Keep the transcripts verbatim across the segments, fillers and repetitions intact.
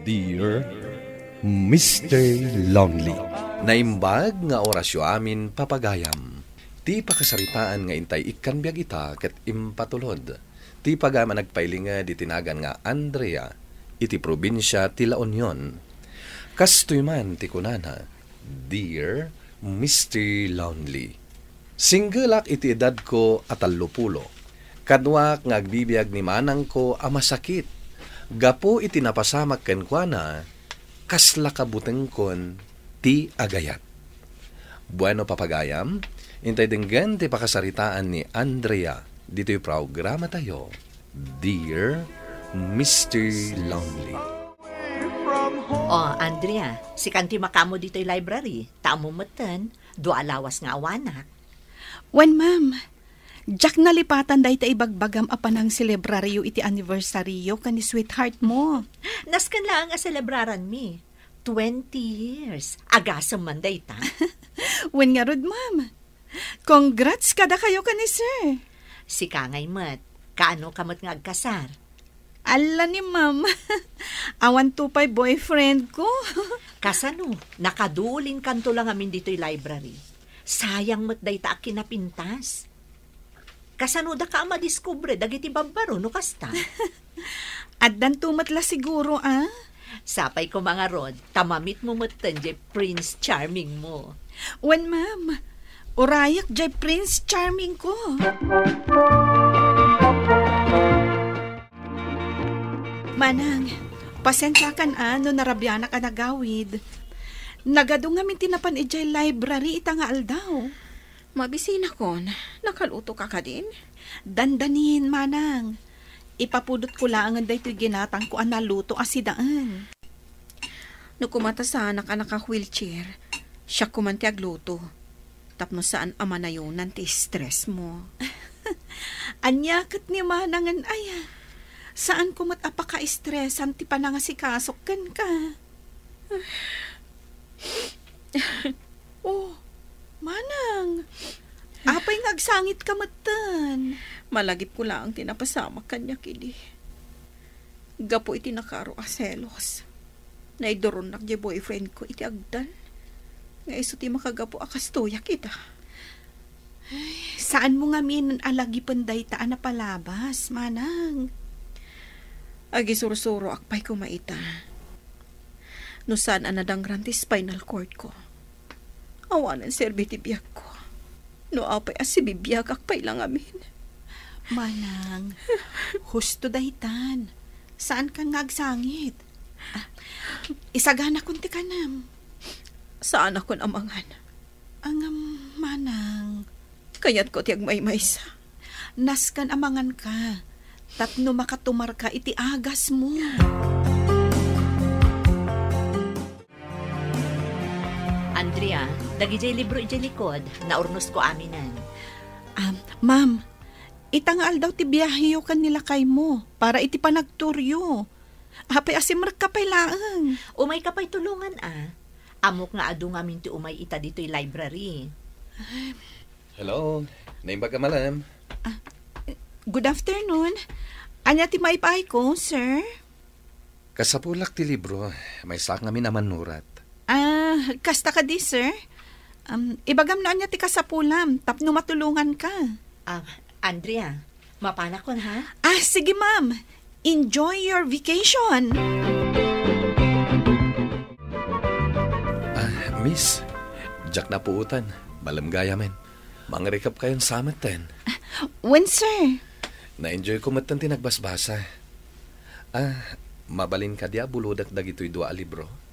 Dear Mister Lonely. Naimbag nga orasyo amin, papagayam. Ti pakasaritaan nga intay ikkan biag ita ket impatulod ti pagayam a nagpailinged iti nagan nga Andrea iti probinsia ti La Union. Kastoy man ti kunana, Dear Mister Lonely. Singgelak iti edadko a tallopulo. Kaduak nga agbibiag ni manangko a masakit. Gapu iti napasamak kenkuana, kasla kabutengkon ti agayat. Bueno, papagayam, intay denggen ti pakasaritaan ni Andrea ditoy programatayo, Dear Mister Lonely. O, Andrea, sikan ti makaammo ditoy library, ta ammom metten, dua a lawas nga awanak. Wen, ma'am. Diak nalipatan dayta ibagbagam a panangselebraryo iti anniversaryo ken ni sweetheart mo. Nasken laeng a selebraranmi. Twenty years. Agasem man dayta. Wen ngarud, ma'am. Congrats kadakayo ken ni sir. Sika ngay met. Kaano ka met nga agkasar? Alla ni ma'am. Awan to pay boyfriend ko. Kasano? Nakadulinkanto la ngamin ditoy library. Sayang met dayta a kinapintas. Kasano daka a madiskubre dagiti babbaro no kasta? Addanto met la siguro, a? Sapay koma ngarud, ta mamitmo metten jay Prince Charming mo. Wen, ma'am. Urayak jay Prince Charming ko. Manang, pasensiakan a no narabianak a nagawid. Nagadu ngamin ti napan idiay library ita nga aldaw. Mabisinakon, nakaluto ka kadin? Dandanin, manang. Ipapudot ko laengen daytoy ginatangko a naluto a sidaen. No koma ta saanak a naka-wheelchair, siak koman ti agluto. Tapno saan a manayonan ti stress mo. Ania ket ni manangen aya? Saan ko met a paka-stressan ti panangasikasok kenka. Oh, manang. Apay nga agsangit ka metten? Malagip ko laeng ti napasamak kaniak idi. Gapu iti nakaro a selos, naiduronnak diay boyfriend ko iti agdan nga isu ti makagapu a kastoyak ita. Ay, saan mo ngamin a lagipen dayta a napalabas, manang? Agisursuroak pay koma ita. No saan a nadangran ti spinal cord ko, awanen serbi ti biagko. No apay a sibibiagak pay la ngamin. Manang, husto daytan. Saankan nga agsangit. Ah, isaganakon ti kanam. Saanakon a mangan. Ngem, manang. Kayatko ti agmaymaysa. Nasken a manganka, tapno makatumarka iti agasmo. Andrea, dagidiay libro idiay likod, naurnosko aminen. Ah, ma'am, ita nga aldaw ti biaheyo ken ni lakaymo para iti panagturyo. Apay a simrekka pay laeng? Umayka pay tulongan a. Ammok nga adu ngamin ti umay ita ditoy library. Hello, naimbag a malem. Ah, good afternoon. Ania ti maipaayko, sir? Kasapulak ti libro, maysaak ngamin a mannurat. Ah, kasta kadi, sir? Um, ibagam no ania ti kasapulam tapno matulonganka. Ah, Andrea, mapanakon, ha? Ah, sige, ma'am. Enjoy your vacation. Ah, miss, diak napuotan. Malem gayamen. Mangrikepkayon sa metten. Wen, sir. Na-enjoy ko metten ti nagbasbasa. Ah, mabalin kadi a bulodek dagitoy dua a libro?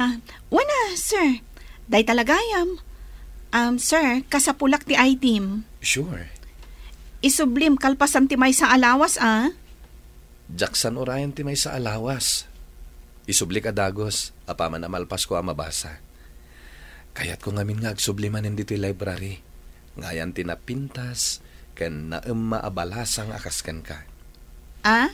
Ah, wen a, sir. Dayta la gayam. Um, sir, kasapulak ti item. Sure. Isublim kalpasan ti maysa a lawas, ah. Diak san urayen ti maysa a lawas. Isublik a dagus, apaman a malpasko a mabasa. Kayatko ngamin nga agsubli manen ditoy library. Ngayan ti napintas ken naemma a balasang a kas kenka. Ah?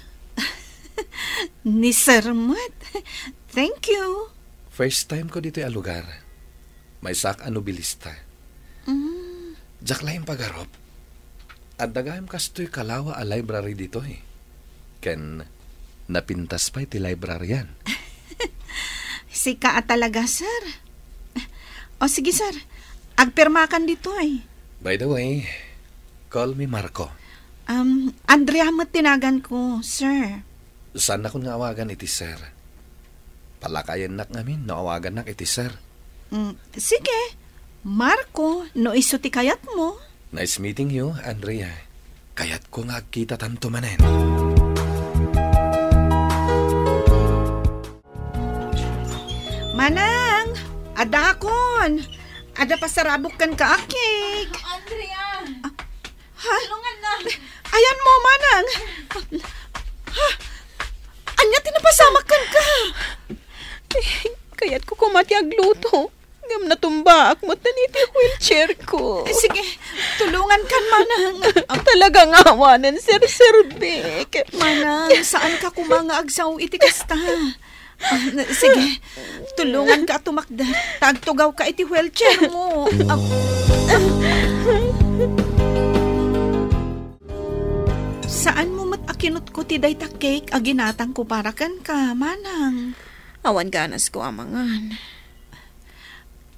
Ni Sir met. Thank you. First time ko ditoy a lugar. Maysaak a nobilista. Mm. Diak la impagarup. Adda gayam kastoy kalawa a library ditoy. Ken napintas pay ti librarian. Sika a talaga, sir? O, sige, sir. Agpirmakan ditoy. By the way, call me Marco. Um, Andrea met ti naganko, sir. Saannakon nga awagan iti sir. Palakayennak ngamin no awagannak iti sir. Mm, sige. Marco, no isu ti kayatmo. Nice meeting you, Andrea. Kayatko nga agkitatanto manen. Manang, adakon. Adda pasarabok kenka a cake. Andrea! Ah, ha? Tulungan na! Ayanmo, Manang! Ha? Ania ti napasamak kenka? Eh, kayatko koma ti agluto. Ngem natumbaak met iti wheelchair ko. Eh, sige, tulungankan, Manang. Talaga nga awanen, Sir Sir Vic. Manang, saanka koma nga agsao iti kasta. Ah, sige, tulunganka a tumakder. Ta agtugawka iti wheelchair mo. Ah. Saanmo met a kinutko ti dayta cake a ginatangko para kenka, Manang? Awan ganasko a mangan.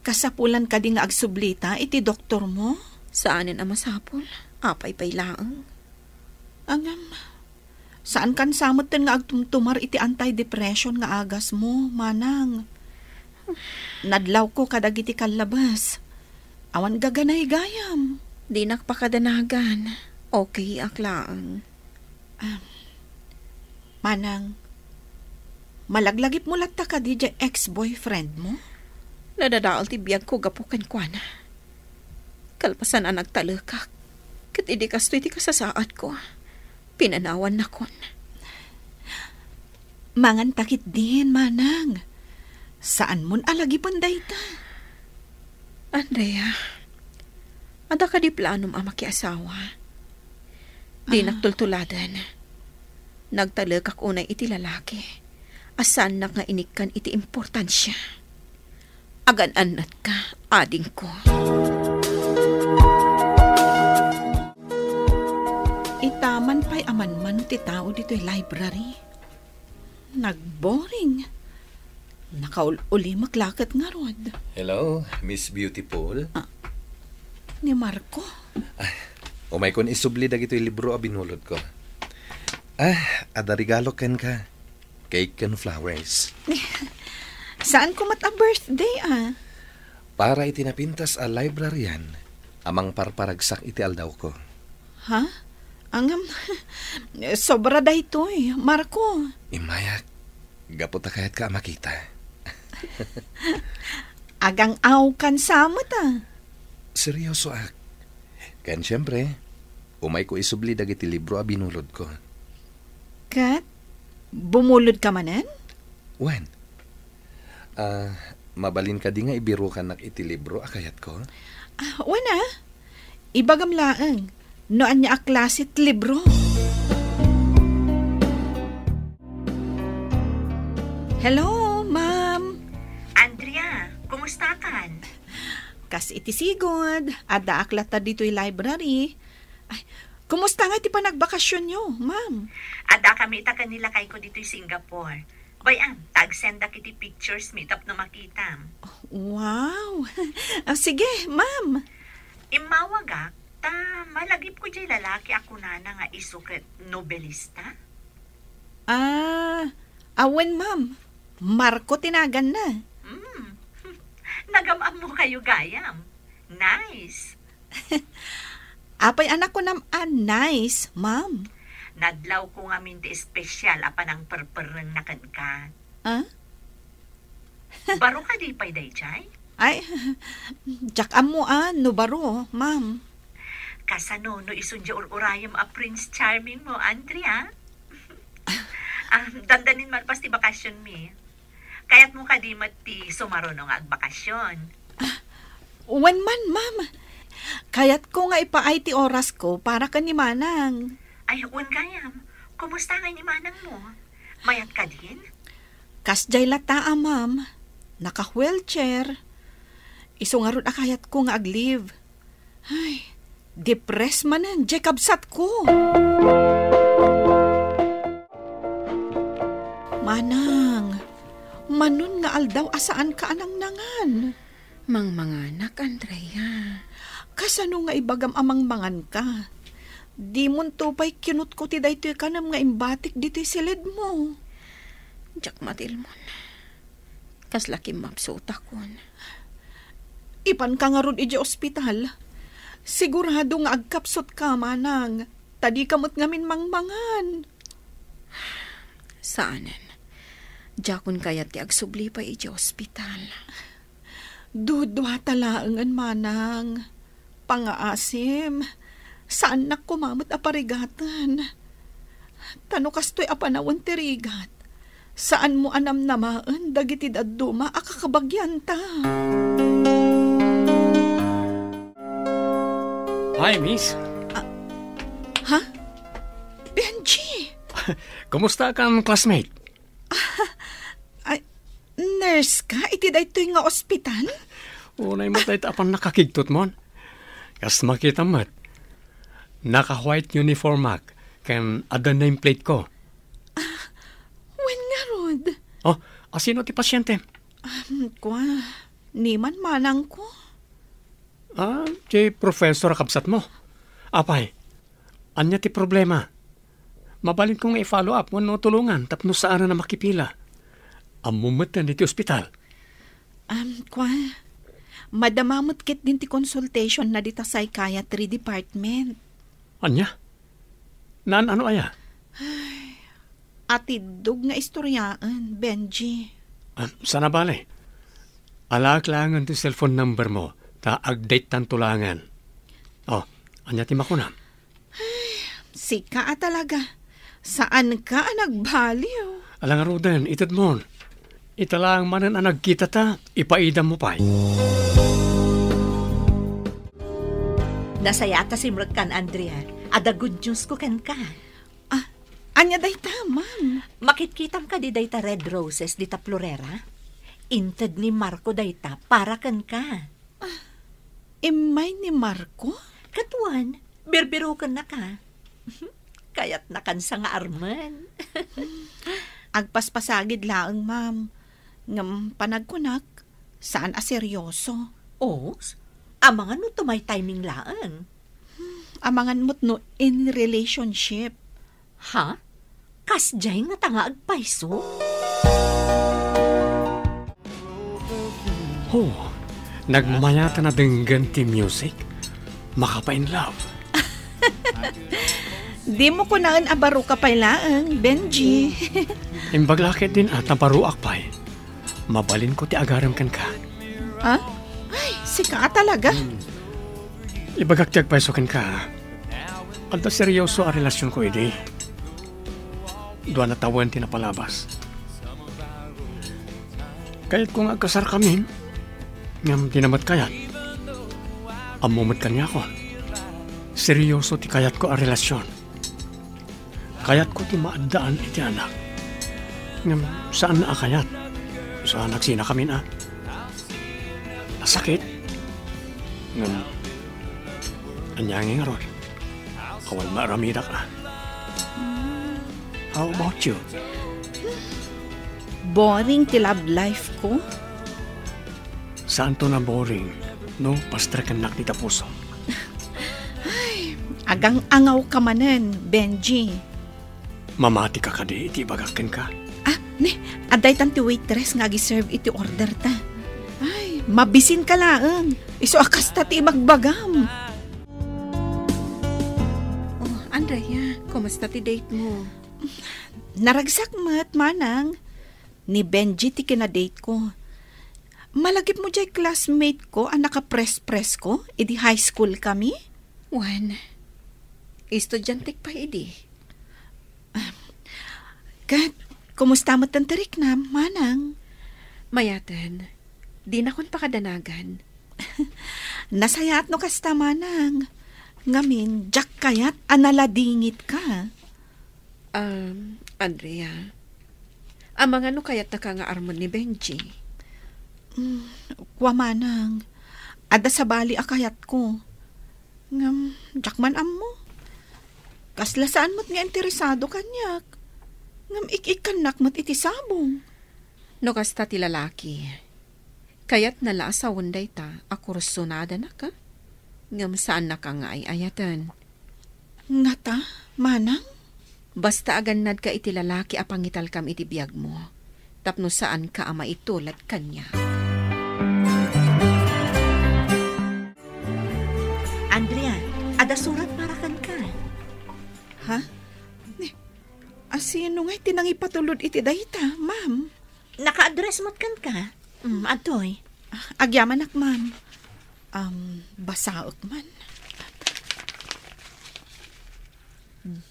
Kasapulan kadi nga agsublita iti doktormo? Saanen a masapul. Apay pay laeng. Ngem, saankan sa metten nga agtumtumar iti antidepressant nga agasmo, Manang. Nadlawko kadagiti kallabes. Awan gaganay gayam. Dinak pakadanagan. Okay ak laeng. Ah, Manang, malaglagipmo latta kadi diay ex-boyfriendmo? Nadadael ti biagko gapu kenkuana. Kalpasan a nagtalekak, ket idi kastoy ti kasasaadko, pinanawannakon. Manganta ketdin, Manang. Saanmon a lagipen dayta. Andrea, adda kadi planom a makiasawa? Dinak Ah. tultuladen. Nagtalekak unay iti lalaki a saannak nga inikkan iti importansia. Agan-annatka, adingko. Itaman pay a manmano ti tao ditoy library. Nagboring. Nakaul-ulimek la ket ngarud. Hello, Miss Beautiful. Ah, ni Marco. Ay, umaykon isubli dagitoy libro a binulodko. Ah, adda regalo kenka. Cake ken flowers. Saan ko met a birthday, ah? Para iti napintas a librarian a mangparparagsak iti aldawko. Ha? Ngem, sobra daytoy, Marco. Immayak, gapu ta kayatka a makita. Agang-awkan sa met, ah. Seryosoak. Ken siempre, umayko isubli dagiti libro a binulodko. Ket, bumulodka manen? Wen. Ah, mabalin kadi nga ibirukannak iti libro a kayatko? Ah, wen a. Ibagam laeng no ania a klase ti libro. Hello, ma'am. Andrea, kumustakan? Kas iti sigud, addaak latta ditoy library. Ay, kumusta nga iti panagbakasionyo, ma'am? Adda kami ita ken ni lakayko ditoy Singapore. Bay-am, ta agsendak iti pictures mi tapno makitam. Wow! Ah, sige, ma'am. Immawagak, ta malagipko diay lalaki a kunana nga isu ket nobelista. Ah, awen, ma'am. Marco ti naganna. Hmm. Nagam-ammo kayo gayam. Nice. Apay a nakunam a nice, ma'am? Nadlawko ngamin ti espesyal a panangperperrengna kenka. Ah? Baro kadi pay daydiay? Ay, diak ammo a no baro, ma'am. Kasano no isun diay ur-urayem a Prince Charming mo, Andrea? Ah, dandanin malpas ti bakasion mi. Kayatmo kadi met ti sumaruno nga agbakasion? Ah, wen man, ma'am. Kayatko nga ipaay ti orasko para ken ni Manang. Ay, wen gayam. Kumusta ngay ni Manang mo? Mayat kadin? Kasdiay latta a, ma'am. Naka-wheelchair. Isu ngarud a kayatko nga ag-leave. Ay, depressed manen diay kabsatko. Manang, Manon nga aldaw a saanka a nangnangan? Mangmanganak, Andrea. Kasano nga ibagam a mangmanganka? Dimonto pay kinutko ti daytoy kanem nga imbatik ditoy siledmo. Diak matilmon. Kasla kimmapsutakon. Ipanka ngarud idiay ospital. Sigurado nga agkapsutka, manang. Ta dika met ngamin mangmangan. Saanen. Diakon kayat ti agsubli pay idiay ospital. Duduata laengen, manang. Pangaasim. Saannak koma met a parigaten. Ta no kastoy a panawen ti rigat, saanmo a namnamaen dagiti dadduma a kakabagianta. Hi, miss. Ah, ha? Benji! Kumusta kan classmate? Ay, nurse ka iti daytoy nga ospital? Unay met dayta a pannakakigtot mon. Kas makitam met, naka-white uniformak ken adda nameplate ko. Wen ngarud. Oh, asino ti pasiente? Um, kua, ni manmanangko. Ah, ti professor a kabsatmo. Apay, ania ti problema? Mabalinko nga i-follow up wenno tulongan tapno saanen a makipila. Ammom metten iti ospital. Um, kua, madama met ketdin ti consultation na dita psychiatry department. Ania? Naan-ano aya? Atiddog nga istoryaen, Benji. Ah, sana bale. Alaek laengen ti cellphone number mo, ta agdate-tanto laengen. Oh, ania ti makunam? Sika a talaga. Saanka a nagbaliw. Ala ngaruden, itedmon. Ita laeng manen a nagkitata, ipaidammo pay. Nasayaat a simrekkan, Andrea. Adda good news ko kenka. Ah, ania dayta, ma'am? Makitkitam kadi dayta red roses dita florera? Inted ni Marco dayta para kenka. Immay ni Marco? Katuan, birbirokennaka. Kayatnakan sa nga armen. Agpaspasagid laeng, ma'am. Ngem panagkunak, saan a seryoso. Os, amangan no tumaytiming laeng. Amangan met no in relationship. Ha? Kasdiay ngata nga agpayso? Oh, nagmamayatan a denggen ti music. Makapa-in love. Dimo kunaen a baro ka pay laeng, Benji. Imbag la ketdin a ta baroak pay. Mabalinko ti agarem kenka. Ha? Ay, sika a talaga. Hmm. Ibagak ti agpayso kenka. Adda seryoso a relasionko idi. Dua a tawen ti napalabas. Kayatko nga agkasarkamin, ngem dina met kayat. Ammo met kaniakon. Seryoso ti kayatko a relasion. Kayatko ti maaddaan iti anak. Ngem saanna a kayat. Isu a nagsinakamin a. Nasakit. Ngem ania ngay ngarud? Awan maaramidak a. How about you? Boring ti love life ko. Saanto a boring no pastrekennak dita pusom? Ay, agang-angawka manen, Benji. Mamatika kadi iti ibagak kenka? Ah, ne, adda itan ti waitress nga agiserve iti order ta. Ay, mabisinka laeng. Isu a kasta ti ibagbagam. Oh, Andrea, kumusta ti date mo? Naragsak met, manang. Ni Benji ti kinadate ko. Malagipmo diay classmate ko a nakapresko-presko idi high school kami? Wen, estudiantek pay idi. Ket, kumusta met ti riknam, manang? Mayaten. Dinakon pakadanagan. Nasayaat no kasta, manang. Ngamin, diak kayat a naladingitka. Um, Andrea, amangan no kayatnaka nga armen ni Benji? Mm, kua manang, adda sabali a kayatko. Ngem, diak man ammo. Kasla saan met nga interesado kaniak. Ngem ik-ikkannak met iti sabong. No kasta ti lalaki, kayatna la a sawen dayta a kursunadanak, a? Ngem saannaka nga ay-ayaten. Ngata, manang? Basta agannadka iti lalaki a pangitalkam iti biagmo, tapno saanka a maitulad kaniak. Andrea, adda surat para kenka. Ha? Ni, asino ngay ti nangipatulod iti dayta, ma'am? Naka-address met kenka? Mm, adtoy. Ah, agyamanak, ma'am. Um, basaek man.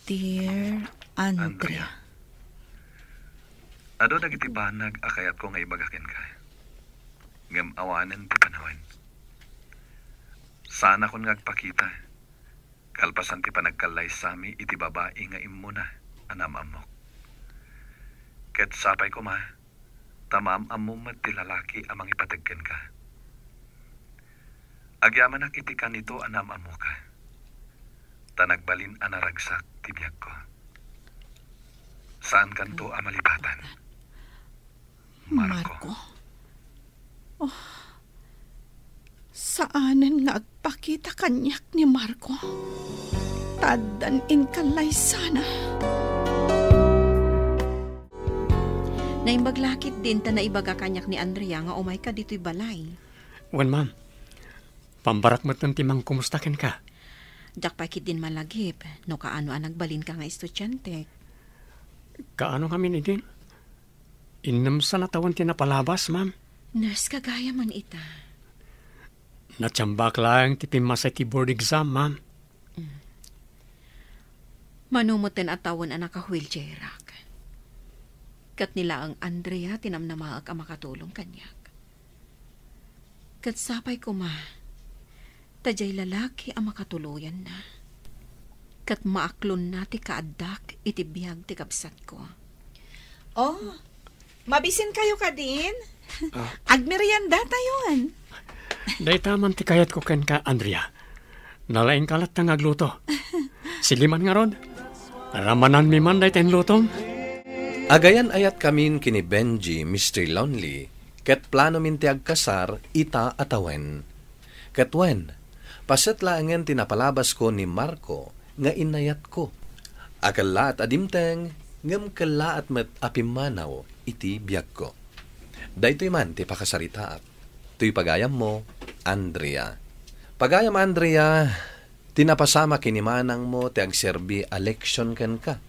Dear Andrea. Andrea. Adu dagiti banag a kayatko nga ibaga kenka. Ngem awanen ti panawen. Saanakon nga agpakita. Kalpasan ti panagkallaysami iti babai nga immuna a naam-ammok. Ket sapay koma, ta maam-ammom met ti lalaki a mangipateg kenka. Agyamanak iti kanito a naam-ammoka, ta nagbalin a naragsak ti biagko. Saankanto a malipatan. Marco. Marco? Oh, saanen nga agpakita kaniak ni Marco. Ta addan inkallaysana. Naimbag la ketdin ta naibaga kaniak ni Andrea nga umayka ditoy balay. Wen, ma'am. Pambarak metten ti mangkumusta kenka. Diak pay ketdin malagip no kaano a nagbalinka nga estudiantek. Kaano ngamin idin? Innem sa natawen ti napalabas, ma'am. Nurse ka gayam ita. Natsambaak laeng ti pimmasa iti board exam, ma'am. Mm. Mano metten a tawen a naka-wheelchairak. Ket ni laeng Andrea ti namnamaek a makatulong kaniak. Ket sapay koma, ta diay lalaki a makatuloyanna. Ket maaklonna ti kaaddak iti biag ti kabsatko. Oh, mabisinkayo kadin? Ah. Agmeriendatayon. Dayta man ti kayatko kenka, Andrea. Nalaingka latta nga agluto. Sige man ngarud, ramananmi man dayta inlutom. Agayan-ayatkamin ken ni Benji, Mister Lonely, ket planomin ti agkasar ita a tawen. Ket wen, paset laengen ti napalabasko ni Marco nga inayatko. A kellaat a dimteng, ngem kellaat met a pimmanaw iti biagko. Daytoy man ti pakasaritaak. Toy pagayammo, Andrea. Pagayam, Andrea, ti napasamak ken ni manangmo ti agserbi a leksion kenka,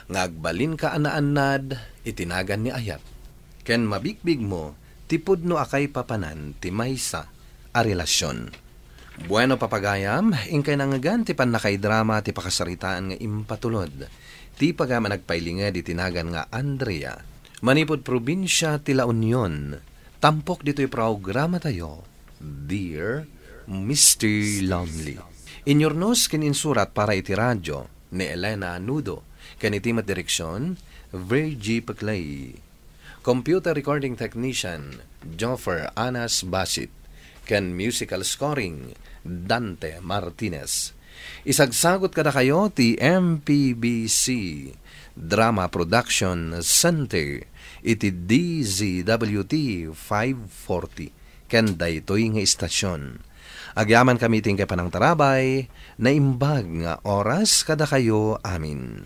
nga agbalinka a naannad iti nagan ni ayat, ken mabigbigmo ti pudno a kaipapanan ti maysa a relasion. Bueno, papagayam, inkay nangngegan ti pannakaidrama ti pakasaritaan nga impatulod ti pagayam a nagpailinged iti nagan nga Andrea. Manipud probinsia ti La Union, tampok ditoy programatayo, Dear Mister Lonely. Inyurnos ken insurat para iti radio ni Elena Nudo, ken iti met direksion, Virgie Peclay. Computer recording technician, Joffer Anas Basit, ken musical scoring, Dante Martinez. Isagsagut kadakayo ti M P B C Drama Production Center iti D Z W T five forty, ken daytoy nga istasion. Agyamankami iti inkay panangtarabay, naimbag nga oras kadakayo amin.